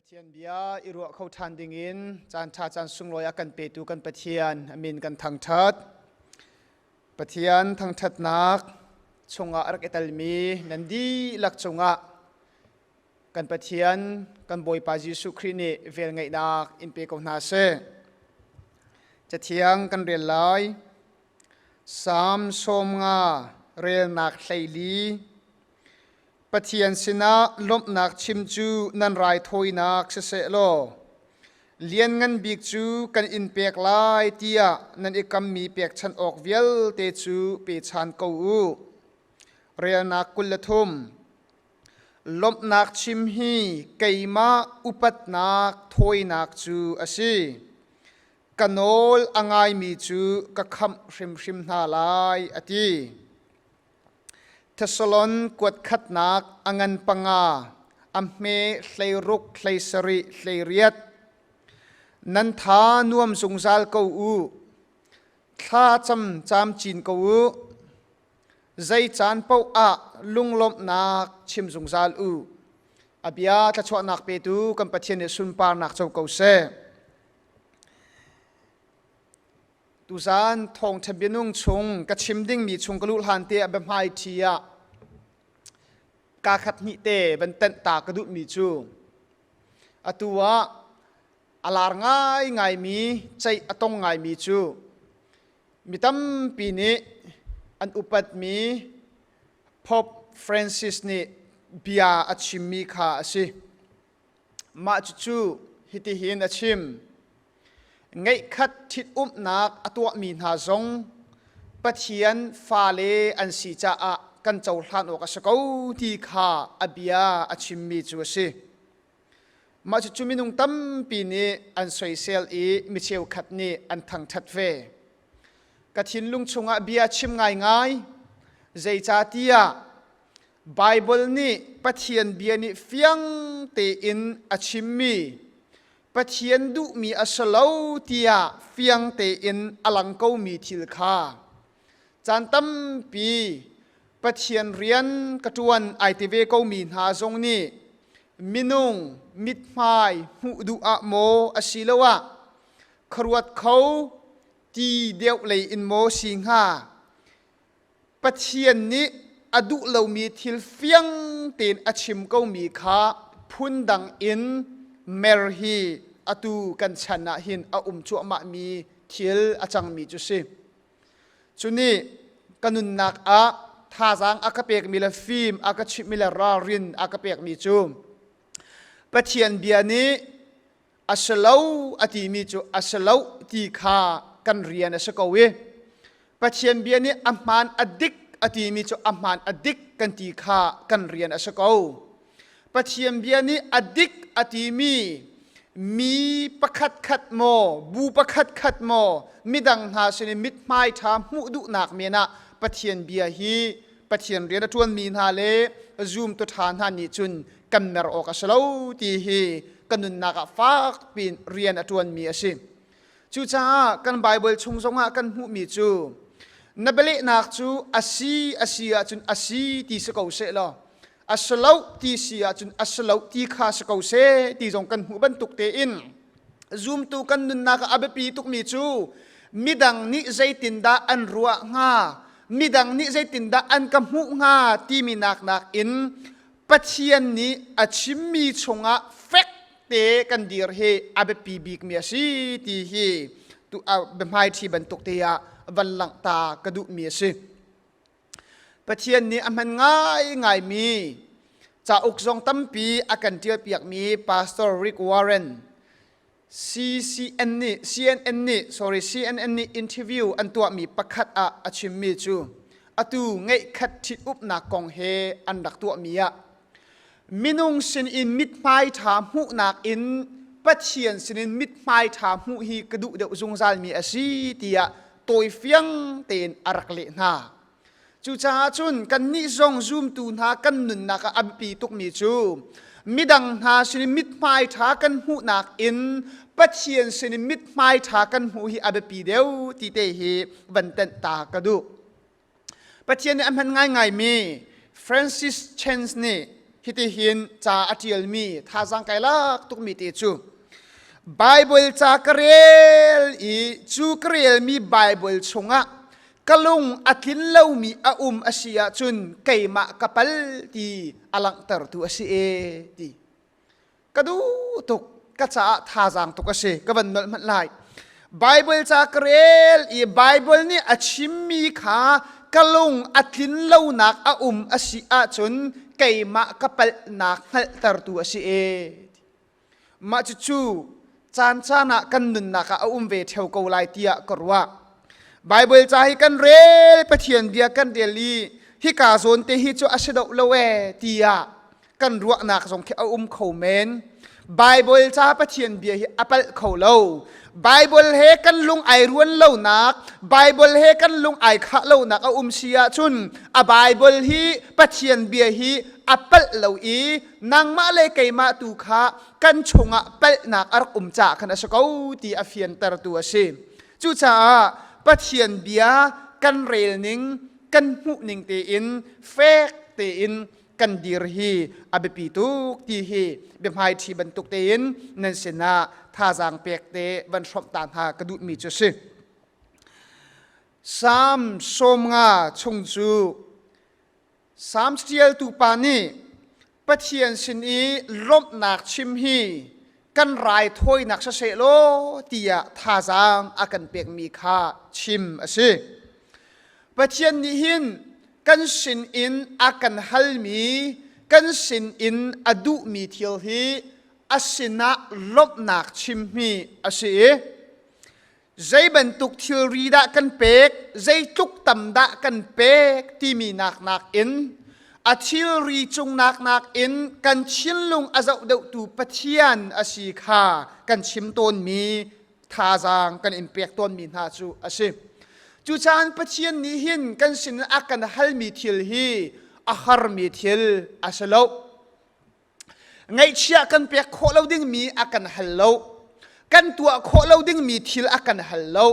Pathian bia i ruah kho ṭhan dingin caan ṭha caan sunglawi a kan petu kan Pathian a min kan thangṭhat. Pathian thangṭhatnak chungah a rak i telmi nan dihlak cungah kan Pathian kan Bawipa Jesuh Khrih nih velngeihnak in pe ko hna seh. Cathiang kan rel lai. Salm 50 relnak 14. Pathian sinah lawmhnak chim cu nan raithawinak siseh law lianngan bik cu kan in pek lai tiah nan i kammi pekchanh awk vialte cu pechan ko u. Relnak 23. Lawmhnak chim hi keimah upatnak thawinak cu a si. Ka nawl a ngaimi cu ka khamh hrimhrim hna lai, a ti. Thessalon kuat khatnak a ngan panga, a hme 16 17 18. Nan tha nuam zungzal ko u. Thla cam camcin ko u. Zei caan paoh ah lunglawmhnak chim zungzal u. A bia thluachuahnak petu kan Pathian nih sunparnak co ko seh. Tuzaan thawngṭha bianung chung ka chim dingmi chung ka luh hlan te ah biahmai ṭhi ah kaa khat hnih te van tenh ta ka duhmi cu atu ah a lar ngaingaimi ceih a tong ngaimi cu mi tampi nih an upatmi Pope Francis nih bia a chimmi kha a si. Mah cucu hitihin a chim. Ngeihkhat ṭhitumnak a tuahmi hna zong Pathian fale an si caah kan cohlan awk a si ko ti kha a bia a chimmi cu a si. Mah cucu minung tampi nih an soisel i mi cheukhat nih an thangṭhat ve. Ka thinlung chungah bia chim ngaingai, zeicahtiah Baibal nih Pathian bia nih fiang tein a chimmi Pathian duhmi a si lo tiah fiang tein a lang komi thil kha caan tampi Pathian rian ka ṭuan ai ti ve komi hna zong nih minung mithmai hmuh duh ah maw asiloah khuaruat kho ti deuh lei in maw si hnga? Pathian nih a duh lomi thil fiang tein a chim komi kha phundang in mer hi atu kan chan ah hin a um cuahmahmi thil a cangmi cu si. Cu nih ka nunnak ah thazaang a ka pekmi le fim a ka chimhmi le ralrin a ka pekmi cu Pathian bia nih a si lo a timi cu a si lo ti kha kan rian a si ko i Pathian bia nih a hmaan a dik a timi cu a hmaan a dik kan ti kha kan rian a si ko. Pathian bia nih a dik a timi mi pakhat khat maw bu pakhat khat maw midang hna sin i mithmai ṭha hmuh duhnak men ah Pathian bia hi Pathian rian a ṭuanmi hna le zumtu ṭha hna nih cun kan mer awk a si lo ti hi kan nunnak ah fak piin rian a ṭuanmi a si. Cucaah kan Baibal chung zongah kan hmuhmi cu na bialehnak cu a si a si ahcun a si ti si ko seh law a si lo ti si ahcun a si lo ti kha si ko seh ti zong kan hmuh bantuk tein zumtu kan nunnak ah a biapi tukmi cu midang nih zeitindah an ruah hnga midang nih zeitindah an ka hmuh hnga timi nak nakin Pathian nih a chimmi chungah fek te kan dir hi a biapi bikmi a si ti hi tu biahmaiṭhi bantuk te ah van langhta ka duhmi a si. Pathian nih a hman ngaingaimi cauk zong tampi a kan ṭialpiakmi Pastor Rick Warren CCN nih CNN nih sorry CNN nih interview an tuahmi pakhat ah a chimmi cu atu ngeihkhat ṭhit-upnak kong he an rak tuahmi ah minung sinin mithmai ṭha hmuhnak in Pathian sinin mithmai ṭha hmuh hi ka duh deuh zungzalmi a si tiah tawifiang tein a rak leh hna. Cucaah cun kannih zong zumtu hna kan nunnak ah a biapi tukmi cu midang hna sinin mithmai ṭha kan hmuhnak in Pathian sinin mithmai ṭha kan hmuh hi a biapi deuh ti te hi van tenh ta ka duh. Pathian nih a hman ngaingaimi Francis Chan nih Hitihin ca a ṭialmi thazaang kai lak tukmi te cu Baibal ca ka rel i cu ka relmi Baibal chungah ka lung a tlin lomi a um a si ahcun keimah ka pal ti a langhtertu a si e ti. Ka duh tuk. Ka caah thazaang tuk a si. Ka van nolh hmanh lai. Baibal ca ka rel i Baibal nih a chimmi kha ka lung a tlin lonak a um a si ahcun keimah ka palhnak hngalhtertu a si e. Mah cucu caancaan ah kan nunnak ah a um ve ṭheo ko lai tiah ka ruah. Baibal ca hi kan rel, Pathian bia kan rel i hika zawn te hi cu a si deuh lo ee tiah kan ruahnak zong khi a um kho men. Baibal ca Pathian bia hi a palh kho lo. Baibal he kan lung ai ruan lonak, Baibal he kan lung ai khah lonak a um si ahcun a Baibal hi Pathian bia hi a palh lo i nangmah le keimah tu kha kan chungah palhnak a rak um caah khan a si ko ti a fiantertu a si. Cucaah Pathian bia kan rel ning, kan hmuh ning tein fek tein kan dir hi a biapi tuk ti hi biahmaiṭhi bantuk tein nan sinah thazaang pek te van hrawmh ta hna ka duhmi cu si. Salm 50 chung cu Salm ṭialtu pa nih Pathian sin i lawmhnak chim hi kan raithawinak siseh law tiah thazaang a kan pekmi kha chim a si. Pathian nih hin kan sinin a kan halmi, kan sinin a duhmi thil hi a sinah lawmhnak chim hi a si i zei bantuk thilri dah kan pek, zeitluk tam dah kan pek timi nak nakin a thilri cung nak nakin kan thinlung a zoh deuhtu Pathian a si kha kan chim tawnmi thazaang kan in pek tawnmi hna cu a si. Cucaah Pathian nih hin kan sin a kan halmi thil hi a harmi thil a si lo. Ngaihchiah kan pek khawh lo dingmi a kan hal lo. Kan tuah khawh lo dingmi thil a kan hal lo.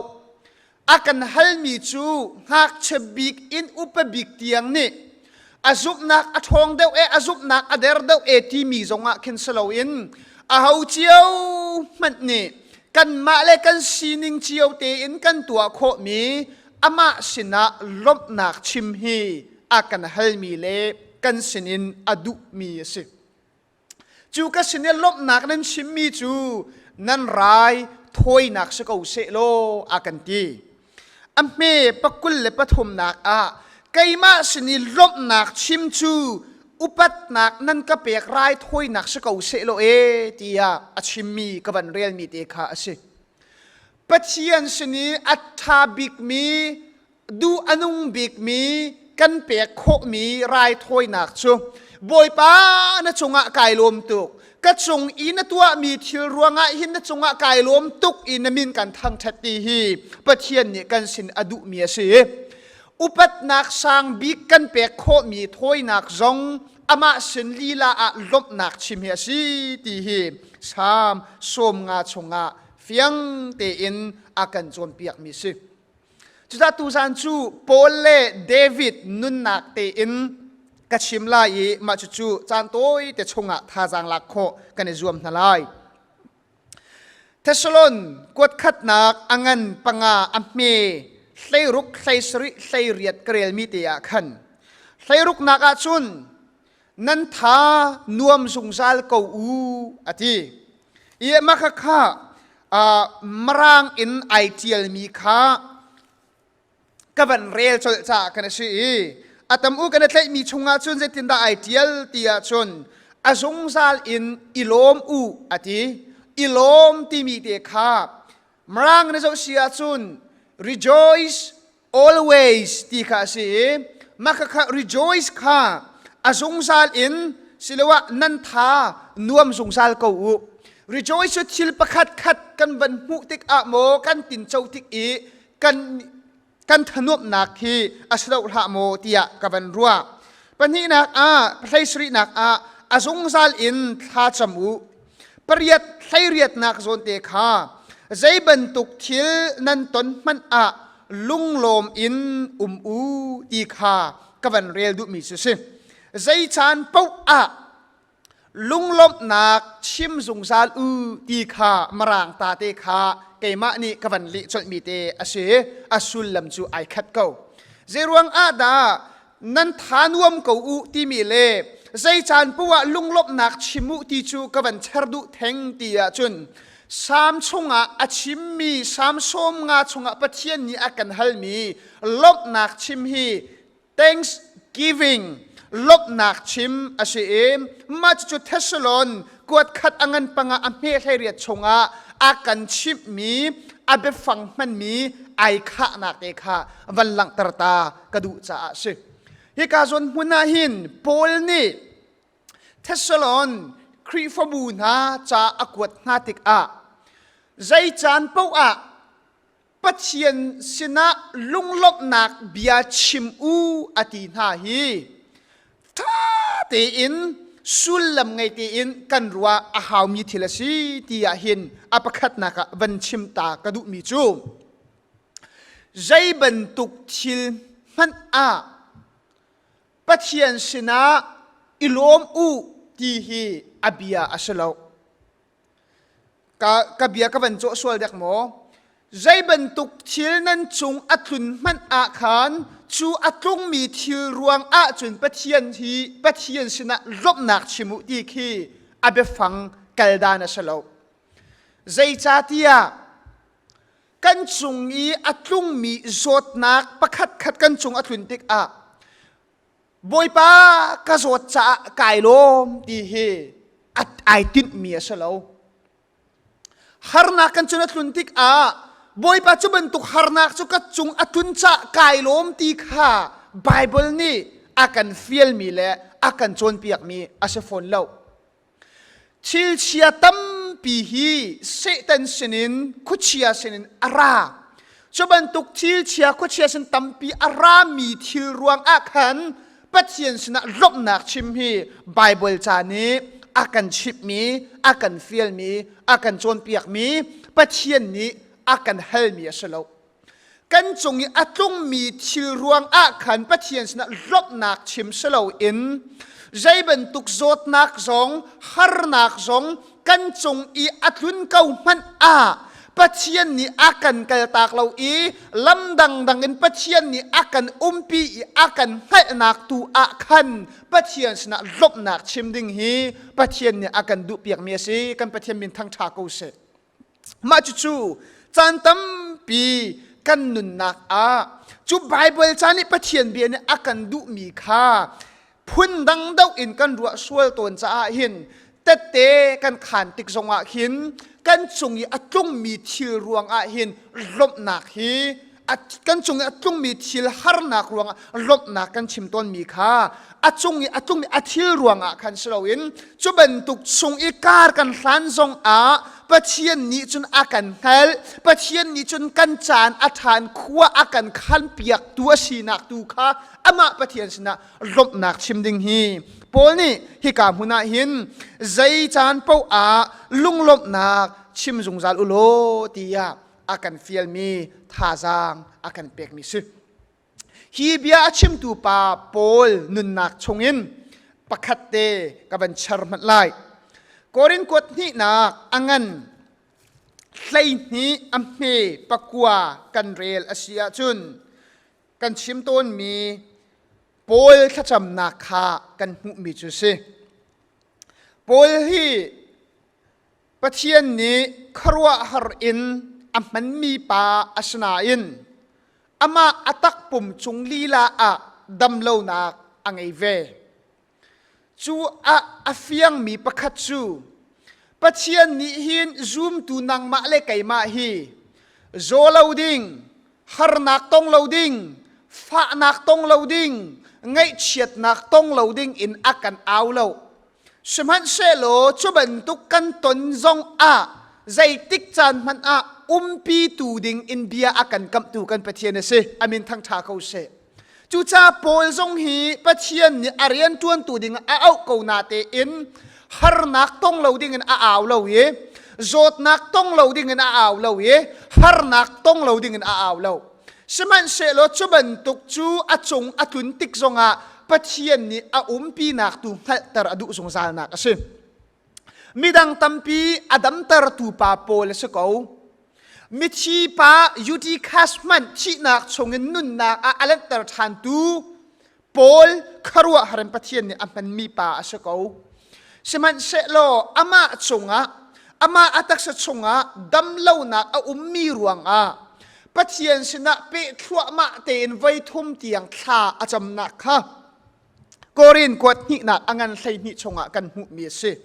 A kan halmi cu ngakchia bik in upa bik tiang nih a zumhnak a ṭhawng deuh e, a zumhnak a der deuh e timi zongah khin si loin aho cio hmanh nih kanmah le kan sining cio tein kan tuah khawhmi amah sinah lawmhnak chim hi a kan halmi le kan sinin a duhmi a si. Cu ka sin i lawmhnak nan chimmi cu nan rai thawinak si ko seh law a kan ti. A hme pakul le pathumnak ah keimah sin i lawmhnak chim cu upatnak nan ka pek rai thawinak si ko seh law e tiah a chimmi ka van relmi te kha a si. Pathian sin i a ṭha bikmi duh a nung bikmi kan pek khawhmi raithawinak cu Bawipa na cungah kai lawm tuk ka cung i na tuahmi thil ruangah hin na cungah kai lawm tuk i na min kan thangṭhat ti hi Pathian nih kan sin a duhmi a si. Upatnak sang bik kan pek khawhmi thawinak zong amah sin lila ah lawmhnak chim hi a si ti hi Salm 50 chungah fiang tein a kan cawnpiakmi si. Cucaah tuzan cu Paul le David nunnak tein ka chim lai i mah cucu caan tawi te chungah thazaang lak khawh kan i zuam hna lai. Thessalon kuatkhatnak a ngan panga a hme 16 17 18 ka relmi te ah khan hleiruknak ah cun nan tha nuam zungzal ko u a ti. I mah kha Mirang in ai ṭialmi kha ka van rel colh caah khan a si i a tam u kan i tlaihmi chungah cun zeitindah ai ṭial ti ahcun a zungzal in i lawm u a ti. I lawm timi te kha Mirang na zoh si ahcun rejoice always ti kha a si i mah kha rejoice kha a zungzal in siloah nan tha nuam zungzal ko u. Rejoice cu thil pakhat khat kan van hmuh tikah maw kan tinco tik i kan kan thanuamnak hi a si lo hlah maw tiah ka van ruah. Pahnihnak ah hleisarihnak ah a zungzal in thla cam u. Pariat hleiriatnak zawn te kha zei bantuk thil nan ton hmanh ah lunglawm in um u ti kha ka van rel duhmi cu si. Zei caan paoh ah. Lunglawmhnak chim zungzal u ti kha Mirang ta te kha keimah nih ka van leh colhmi te a si. A sullam cu ai khat ko. Zeiruang ah dah nan tha nuam ko u timi le zei caan poah ah lunglawmhnak chim u ti cu ka van cher duh theng ti ahcun Salm chungah a chimmi Salm 50 chungah Pathian nih a kan halmi lawmhnak chim hi Thanksgiving lawmhnak chim a si i mah cucu Thessalon kuat khat a ngan panga a hme 18 chungah a kan chimhmi a biafang hmanmi ai khahnak te kha van langhter ta ka duh caah a si. Hika zawn hmun ah hin Paul nih Thessalon Khrihfabu hna ca a kuat hna tikah zei caan paoh ah Pathian sinah lunglawmhnak bia chim u a ti hna hi ṭha tein sullam ngei tein kan ruah a haumi thil a si ti ah hin a pakhatnak ah van chim ta ka duhmi cu zei bantuk thil hmanh ah Pathian sinah i lawm u ti hi a bia a si lo. Ka bia ka van cawh sual dek maw? Zei bantuk thil nan cung a tlun hmanh ah khan cu a tlungmi thil ruang ahcun Pathian hi Pathian sinah lawmhnak chim u ti khi a biafang kaldan a si lo. Zeicahtiah kan cung i a tlungmi zawtnak pakhatkhat kan cung a tlun tikah Bawipa ka zawt caah kai lawm ti hi ai tinhmi a si lo. Harnak kan cun a tlun tikah Bawipa cu bantuk harnak cu ka cung a tlun cah kai lawm ti kha Bible nih a kan fialmi le a kan cawnpiakmi a si fawn lo. Thil chia tampi hi Satan sinin khuachia sinin a ra. Cu bantuk thil chia khuachia sin tampi a rami thil ruang ah khan Pathian sinah lawmhnak chim hi Bible ca nih a kan chimhmi, a kan fialmi, a kan cawnpiakmi, Pathian nih a kan halmi a si lo. Kan cung i a tlungmi thil ruang ah khan Pathian sinah lawmhnak chim si loin zei bantuk zawtnak zong harnak zong kan cung i a tlun ko hmanh ah Pathian nih a kan kaltak lo i lam dangdang in Pathian nih a kan umpi i a kan hngalhnak tu ah khan Pathian sinah lawmhnak chim ding hi Pathian nih a kan duhpiakmi a si. Kan Pathian min thangṭha ko seh. Mah cucu caan tampi kan nunnak ah cu Baibal ca nih Pathian bia nih a kan duhmi kha phun dang deuh in kan ruah sual tawn caah hin tette kan khaan tik zongah hin kan cung i a tlungmi thil ruangah hin lawmhnak hi kan cung i a tlungmi thil harnak ruangah lawmhnak kan chim tawnmi kha a cung i a tlungmi a thil ruangah khan si loin cu bantuk chung i kar kan hlan zongah Pathian nih cun a kan hngalh Pathian nih cun kan caan a ṭhan khua a kan khanpiaktu a sinak tu kha amah Pathian sinah lawmhnak chim ding hi Paul nih hika hmun ah hin zei caan paoh ah lunglawmhnak chim zungzal u law tiah a kan fialmi thazaang a kan pekmi si. Hi bia a chimtu pa Paul nunnak chungin pakhat te ka van char hmanh lai. Korin kuat hnihnak a ngan 12 a hme pakua kan rel a si ahcun kan chim tawnmi Paul thlacamnak kha kan hmuhmi cu si. Paul hi Pathian nih khuaruahhar in a hmanmi pa a si nain amah a takpum cung lila ah damlonak a ngei ve. Cu ah a fiangmi pakhat cu Pathian nih hin zumtu nangmah le keimah hi zaw lo ding, harnak tong lo ding, fahnak tong lo ding, ngaihchiatnak tong lo ding in a kan au lo. Sihmanhsehlaw cu bantuk kan ton zong ah zeitik caan hmanh ah umpitu ding in bia a kan kamhtu kan Pathian a si. A min thangṭha ko seh. Cucaah Paul zong hi Pathian nih a rian ṭuantu ding a auh ko na tein harnak tong lo ding in a au lo i zawtnak tong lo ding in a au lo i harnak tong lo ding in a au lo. Sihmanhsehlaw cu bantuk cu a cung a tlun tik zongah Pathian nih a umpinak tu hngalhter a duh zungzalnak a si. Midang tampi a damtertu pa Paul a si ko. Mithi pa Eutychus hmanh thihnak chungin nunnak ah a lanhter ṭhantu Paul khuaruahhar in Pathian nih a hmanmi pa a si ko. Sihmanhsehlaw amah cungah, amah a taksa chungah damlonak a ummi ruangah Pathian sinah peh thluahmah tein voi thum tiang thla a camnak kha Korin kuat hnihnak a ngan 12 chungah kan hmuhmi a si.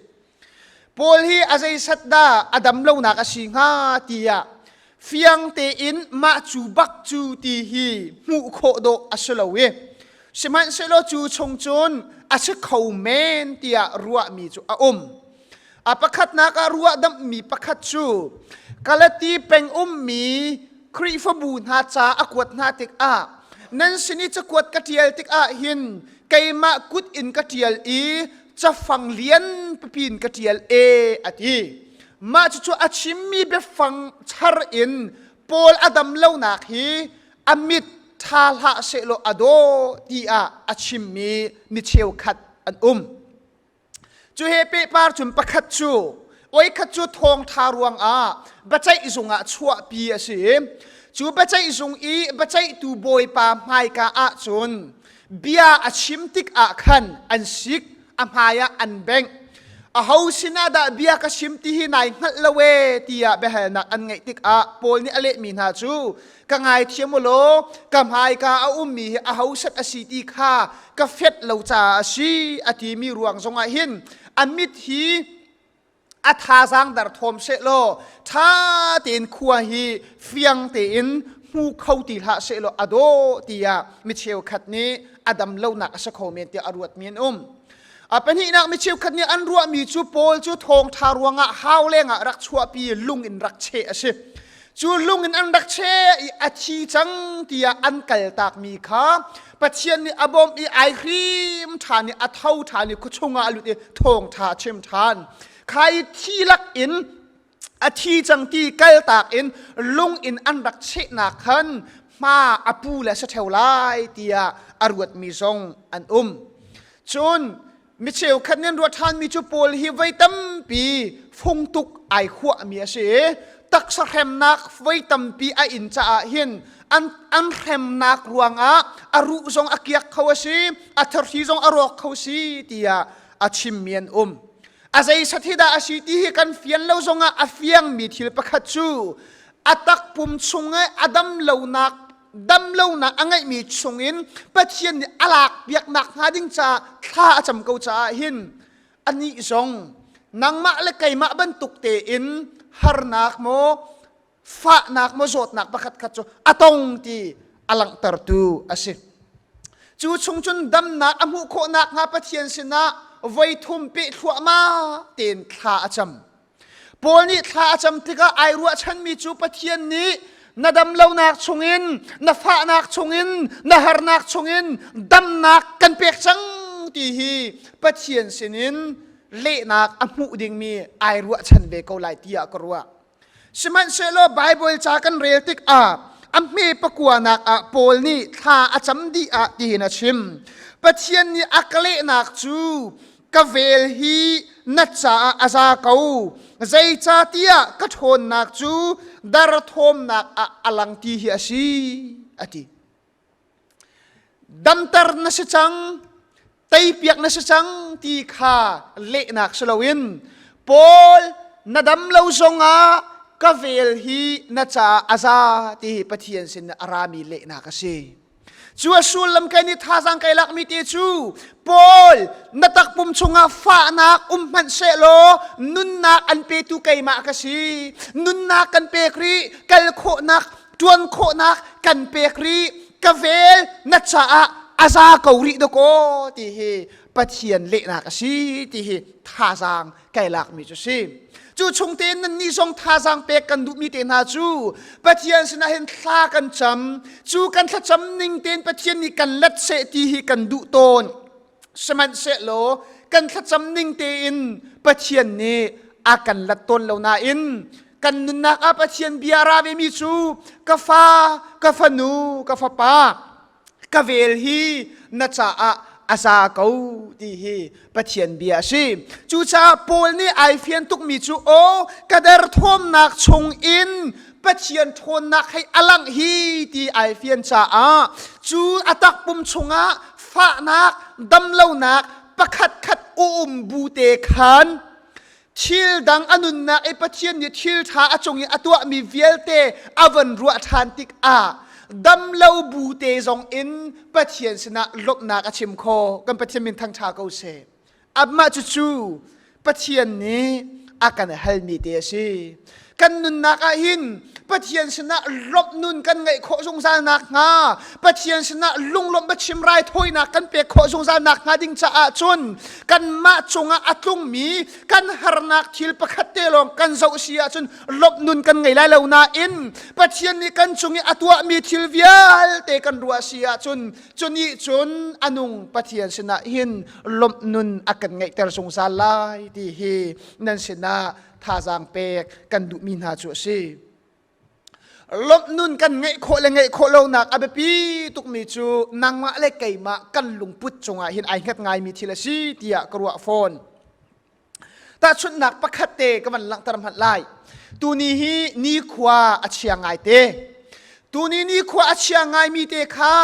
Paul hi a zeisat dah a damlonak a si hnga tiah fiang tein mah cu bak cu ti hi hmuh khawh dawh a si lo i sihmanhsehlaw cu chung cun a si kho men tiah ruahmi cu a um. A pakhatnak ah ruahdamhmi pakhat cu Galati peng ummi Khrihfabu hna ca a kuat hna tikah nan sin i cakuat ka ṭial tikah hin keimah kut in ka ṭial i cafang lian pipi in ka ṭial e a ti. Mah cucu a chimmi biafang char in Paul a dam lonak hi a mit ṭha hlah sehlaw a daw tiah a chimmi mi cheukhat an um. Cu he pehpar cun pakhat cu oikhat cu thawngṭha ruangah biaceih zung ah chuahpi a si. Cu biaceih zung i biaceihtu bawipa hmaika ah cun bia a chim tikah khan an sik, a hmaiah an bengh. Aho sinah dah bia ka chim ti hi nai hngalh lo ee tiah biahalnak an ngeih tikah Paul nih a lehmi hna cu ka ngaithiam u law ka hmaika a ummi hi aho set a si ti kha ka fet lo caah a si a timi ruang zongah hin a mit hi a thazaang dar thawm sehlaw ṭha tein khua hi fiang tein hmu kho ti hlah sehlaw a dawh tiah mi cheukhat nih a dam lonak a si kho men tiah a ruatmi an um. A pahnihnak mi cheukhat nih an ruahmi cu Paul cu thawngṭha ruangah hau lengah rak chuahpi lung in rak cheh a si. Cu lung in an rak cheh i a thi cang tiah an kaltakmi kha Pathian nih a bawmh i ai hrim ṭhan i a tho ṭhan i khuachung ah a lut i thawngṭha a chim ṭhan. Kha i thi lak in a thi cang ti kaltak in lung in an rak chehnak khan hma a pu le sa ṭheo lai tiah a ruatmi zong an um. Cun mi cheukhat nih an ruah ṭhanmi cu Paul hi voi tampi fungtuk ai huahmi a si i taksa hremnak voi tampi a in caah hin an hremnak ruangah a ruh zong a kiak kho a si, a thahri zong a rawk kho si tiah a chimmi an um. A zeisat hi dah a si ti hi kan fian lo zongah a fiangmi thil pakhat cu a takpum chung i a dam lonak damlonak a ngeihmi chungin Pathian nih a lak piaknak hnga ding caah thla a cam ko caah hin anih zong nangmah le keimah bantuk tein harnak maw fahnak maw zawtnak pakhat khat cu a tong ti a langhtertu a si. Cu chung cun damnak a hmuh khawhnak hnga Pathian sinah voi thum peh thluahmah tein thla a cam. Paul nih thla a cam tikah ai ruahchanmi cu Pathian nih na damlonak chungin, na fahnak chungin, na harnak chungin damnak kan pek cang ti hi Pathian sinin lehnak a hmuh dingmi ai ruahchan ve ko lai tiah ka ruah. Sihmanhsehlaw Baibal ca kan rel tikah a hme pakuanak ah Paul nih thla a cam dih ah tihin a chim. Pathian nih a ka lehnak cu ka vel hi na caah a za ko zeicahtiah ka ṭhawnnak cu derthawmnak ah a lang ti hi a si a ti. Damter na si cang teipiak na si cang ti kha lehnak si loin Paul na dam lo zongah ka vel hi na caah a za ti hi Pathian sin a rami lehnak a si. Cu a sullam kai nih thazaang kai lakmi te cu Paul na takpum chungah fahnak um hmanh sehlaw nunnak an petu keimah ka si. Nunnak kan pek rih, kal khawhnak, ṭuan khawhnak kan pek rih. Ka vel na caah a za ko rih dakaw ti hi Pathian lehnak a si ti hi thazaang kai lakmi cu si. Cu chung tein nannih zong thazaang pek kan duhmi te hna cu Pathian sinah hin thla kan cam. Cu kan thlacam ning tein Pathian nih kan let seh ti hi kan duh tawn. Sihmanhsehlaw kan thlacam ning tein Pathian nih a kan let tawn lo nain kan nunnak ah Pathian bia ra vemi cu ka fa, ka fanu, ka fapa, ka vel hi na caah a za ko ti hi Pathian bia a si. Cucaah Paul nih ai fian tukmi cu aw ka derthawmnak chung in Pathian ṭhawnnak hei a langh hi ti ai fian caah cu a takpum chungah fahnak, damlonak pakhat khat um bu te khan thil dang a nunnak i Pathian nih thil ṭha a cung i a tuahmi vialte a von ruah ṭhan tikah damlo bu te zong in Pathian sinah lawmhnak a chim khawh. Kan Pathian min thangṭha ko seh. Amah cucu Pathian nih a kan halmi te a si. Kan nunnak ah hin Pathian sinah lawmh nun kan ngeih khawh zungzal nakhnga, Pathian sinah lunglawmh biachim raithawinak kan pek khawh zungzal nakhnga ding caah cun kanmah cungah a tlungmi kan harnak thil pakhat te lawng kan zoh si ahcun lawmh nun kan ngei lai lo nain Pathian nih kan cung i a tuahmi thil vialte kan ruah si ahcun cu nih cun a nung Pathian sinah hin lawmh nun a kan ngeihter zungzal lai ti hi nan sinah thazaang pek kan duhmi hna cu a si. Lawmh nun kan ngeih khawh le ngeih khawh lonak a biapi tukmi cu nangmah le keimah kan lungput cungah hin ai hngat ngaimi thil a si tiah ka ruah fawn. Tahchunhnak pakhat te ka van langhter hmanh lai. Tuni hi nikhua a chia ngai te. Tuni nikhua a chia ngaimi te kha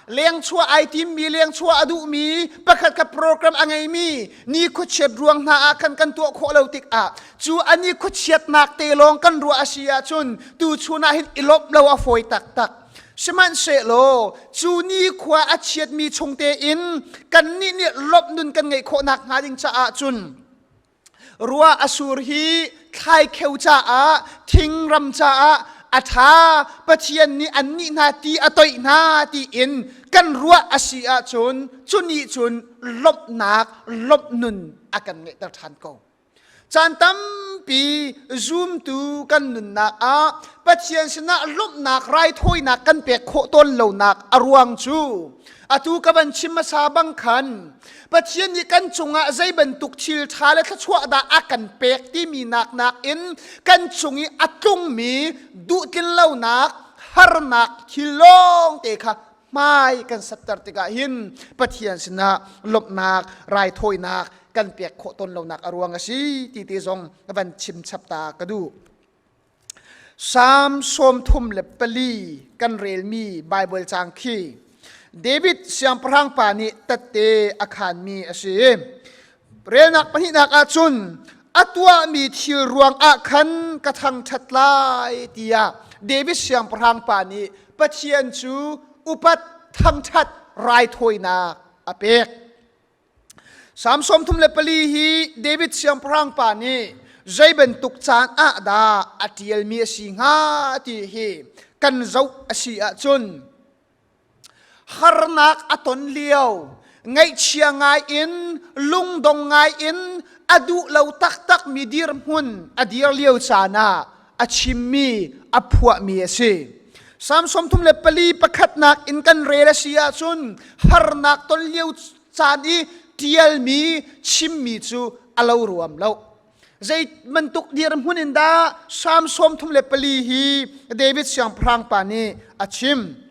lengchuah ai timmi, lengchuah a duhmi, pakhat kha program a ngeimi ni khuachiat ruang hna ah khan kan tuah khawh lo tikah cu a ni khuachiatnak te lawng kan ruah a si ahcun tu chun ah hin i lawmh lo a fawi taktak. Sihmanhsehlaw cu nikhua a chiatmi chung tein kannih nih lawmh nun kan ngeih khawh nakhnga ding caah cun Ruah a sur hi thlaikheu caah thingram caah a ṭha. Pathian nih annih hna ti a toih hna tiin kan ruah a si ahcun cu nih cun lawmhnak lawmh nun a kan ngeihter ṭhan ko. Caan tampi zumtu kan nunnak ah Pathian sinah lawmhnak raithawinak kan pek khawh tawn lonak a ruang cu atu ka van chim hmasa bang khan Pathian nih kan cungah zei bantuk thil ṭha le thluachuah dah a kan pek timi nak nakin kan cung i a tlungmi duhtlin lonak harnak thil lawng te kha hmai kan satter tikah hin Pathian sinah lawmhnak raithawinak kan pek khawh tawn lonak a ruang a si ti te zong van chim chap ta ka duh. Salm 34 kan relmi Baibal caang khi David siangpahrang pa nih tette a khaanmi a si. Relnak pahnihnak ah cun a tuahmi thil ruang ah khan ka thangṭhat lai tiah David siangpahrang pa nih Pathian cu upat thangṭhat raithawinak a pek. Salm 34 hi David siangpahrang pa nih zei bantuk caan ah dah a ṭialmi a si hnga ti hi kan zoh a si ahcun harnak a ton lio, ngaihchia ngai in, lungdong ngai in a duh lo taktakmi dirhmun a dir lio caan ah a chimmi, a phuahmi a si. Salm 34 pakhatnak in kan rel a si ahcun harnak ton lio caan i ṭialmi chimmi cu a lo ruam lo. Zei bantuk dirhmun in dah Salm 34 hi David siangpahrang pa nih a chim?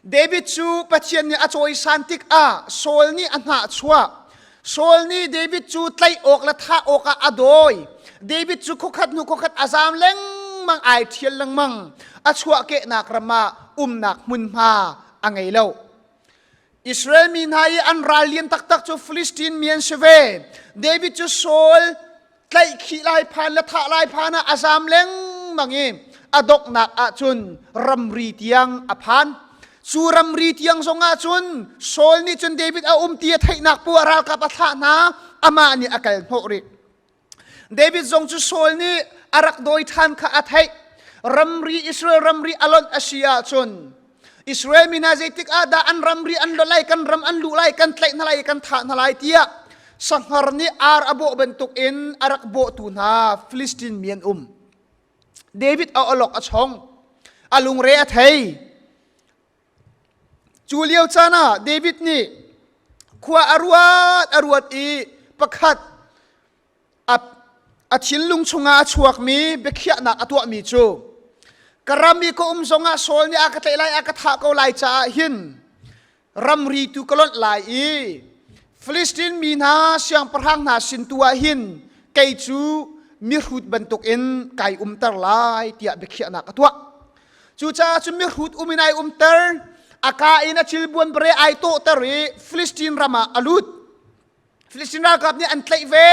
David cu Pathian nih a cawisan tikah Saul nih a hnahchuah. Saul nih David cu tlaih awk le thah awkah a dawi. David cu khuakhat hnu khuakhat a zaam lengmang, ai ṭhial lengmang. A chuahkehnak ram ah umnak hmunhma a ngei lo. Israel mi hna i an ral lian taktak cu Philistine mi an si ve. David cu Saul tlaihkhih lai phan le thah lai phan ah a zam lengmang i a donghnak ahcun ramri tiang a phan. Cu ramri tiang zong ahcun Saul nih cun David a um ti a theihnak pu a ralkap a thlah hna, amah nih a kal hnawh rih. David zong cu Saul nih a rak dawi ṭhan kha a theih. Ramri Israel ramri a lonh a si ahcun Israel mi hna zeitik ah dah an ramri an lonh lai, kan ram an luh lai, kan tlaih hna lai, kan thah hna lai tiah sahngar nih ar a bawh bantukin a rak bawhtu hna Filistin mi an um. David a awlok a chong, a lungre a thei. Cu lio caan ah David nih khua a ruat a ruat i pakhat a thinlung chungah a chuakmi biakhiahnak a tuahmi cu ka ram i ka um zongah Saul nih a ka tlaih lai a ka thah ko lai caah hin. Ramri tu ka lonh lai i Filistin mi hna siangpahrang hna sin tu ah hin kei cu mihrut bantukin kai umter lai tiah biakhiahnak a tuah. Cucaah cun mihrut um in ai umter, a ka in a cilbuan bare ai tawhter i Filistin ram ah a lut. Filistin ralkap nih an tlaih ve.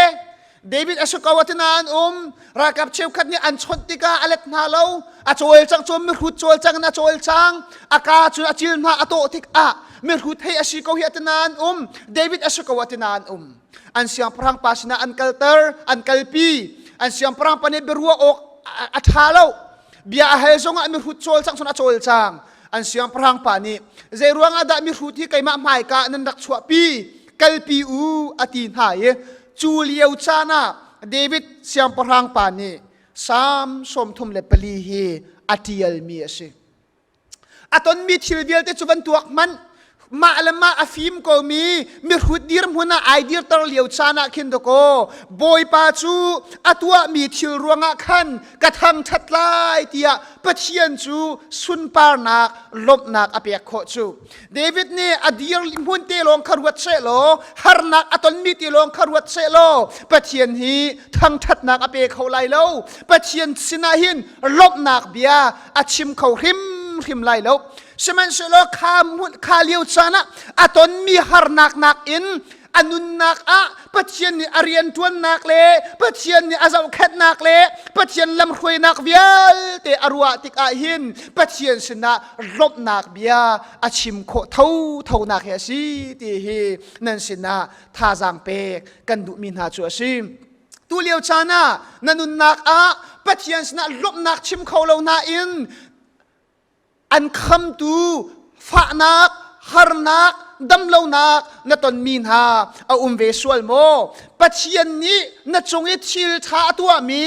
David a si ko atina an um. Ralkap cheukhat nih an chawnh tikah a let hna lo. A cawlcang cu mihrut cawlcang in a cawlcang. A ka cu a cil hna a tawh tikah mihrut hei a si ko hi atina an um. David a si ko atina an um. An siangpahrang pa sinah an kalter, an kalpi. An siangpahrang pa nih biaruah awk a ṭha lo. Bia a hal zongah mihrut cawlcang cun a cawlcang. An siangpahrang pa nih zei ruangah dah mihrut hi keimah hmaika nan rak chuahpi? Kalpi u a ti hna i cu lio caan ah David siangpahrang pa nih Salm 34 hi a ṭialmi a si. A tonmi thil vialte cu van tuak hmanh mah le mah a fim komi mihrut dirhmun ah ai dirter lio caan ah khin dakaw Bawipa cu a tuahmi thil ruangah khan ka thangṭhat lai tiah Pathian cu sunparnak lawmhnak a pek khawh cu. David nih a dir hmun te lawng kha ruat seh law harnak a tonmi te lawng kha ruat seh law Pathian hi thangṭhatnak a pe kho lai lo. Pathian sinah hin lawmhnak bia a chim kho hrimhrim lai lo. Sihmanhsehlaw kha kha lio caan ah a tonmi harnak nakin a nunnak ah Pathian nih a rianṭuannak le Pathian nih a zohkhenhnak le Pathian lamhruainak vialte a ruah tikah hin Pathian sinah lawmhnak bia a chim khawh thothonak hi a si ti hi nan sinah thazaang pek kan duhmi hna cu a si. Tu lio caan ah na nunnak ah Pathian sinah lawmhnak chim kho lo nain an khamtu fahnak harnak damlonak na tonmi hna a um ve sual maw? Pathian nih na cung i thil ṭha a tuahmi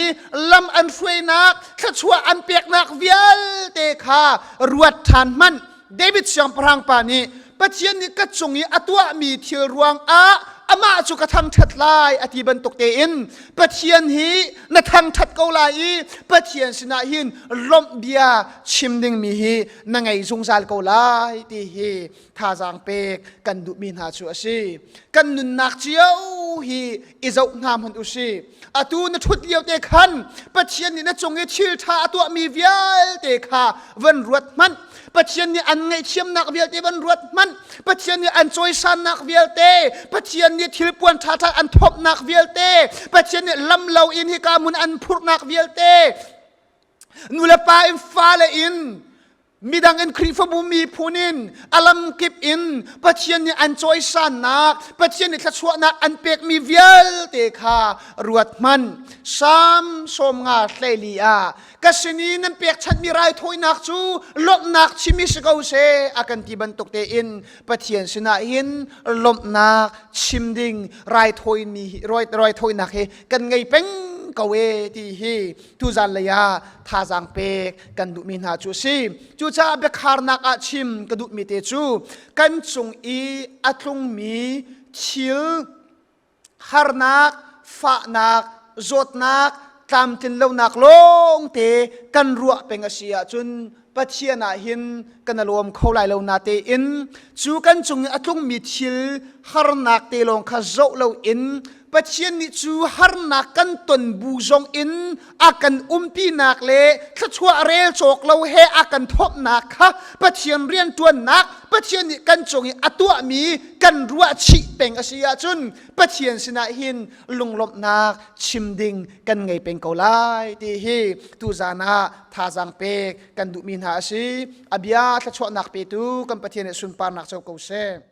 lam an hruainak thluachuah an peknak vialte kha ruat ṭhan hmanh. David siangpahrang pa nih Pathian nih ka cung i a tuahmi thil ruangah amah cu ka thangṭhat lai a ti bantuk tein Pathian hi na thangṭhat ko lai i Pathian sinah hin lawmh bia chim dingmi hi na ngei zungzal ko lai ti hi thazaang pek kan duhmi hna cu a si. Kan nunnak cio hi i zoh hna hmanh u si. Atu na ṭhut lio te khan Pathian nih na cung i thil ṭha a tuahmi vialte kha van ruat hmanh. Pathian nih an ngaihthiamnak vialte van ruat hmanh. Pathian nih an cawisannak vialte, Pathian nih thilpuan ṭhaṭha an thawpnak vialte, Pathian nih lam lo in hika mun an phurhnak vialte, nu le pa in fale in midang in Khrihfabu miphun in a lamkip in Pathian nih an cawisannak, Pathian nih thluachuahnak an pekmi vialte kha ruat hmanh. Salm 54 ah ka sin i nan pekchanhmi raithawinak cu lawmhnak chim i si ko seh a kan ti bantuk tein Pathian sinah hin lawmhnak chim ding raithawimi raithawinak hi kan ngei peng ko e ti hi tuzan lei ah thazaang pek kan duhmi hna cu a si. Cucaah biakharnak ah chim ka duhmi te cu kan cung i a tlungmi thil harnak, fahnak, zawtnak, tlamtlin lonak lawngte kan ruah peng a si ahcun Pathian ah hin kan lawm kho lai lo na tein cu kan cung i a tlungmi thil harnak te lawng kha zoh loin Pathian nih cu harnak kan ton bu zong in a kan umpinak le thluachuah rel cawk lo he a kan thawpnak kha Pathian rianṭuannak Pathian nih kan cung i a tuahmi kan ruah chih peng a si ahcun Pathian sinah hin lunglawmhnak chim ding kan ngei peng ko lai ti hi tuzan ah thazaang pek kan duhmi hna a si. A bia thluachuahnak petu kan Pathian nih sunparnak co ko seh.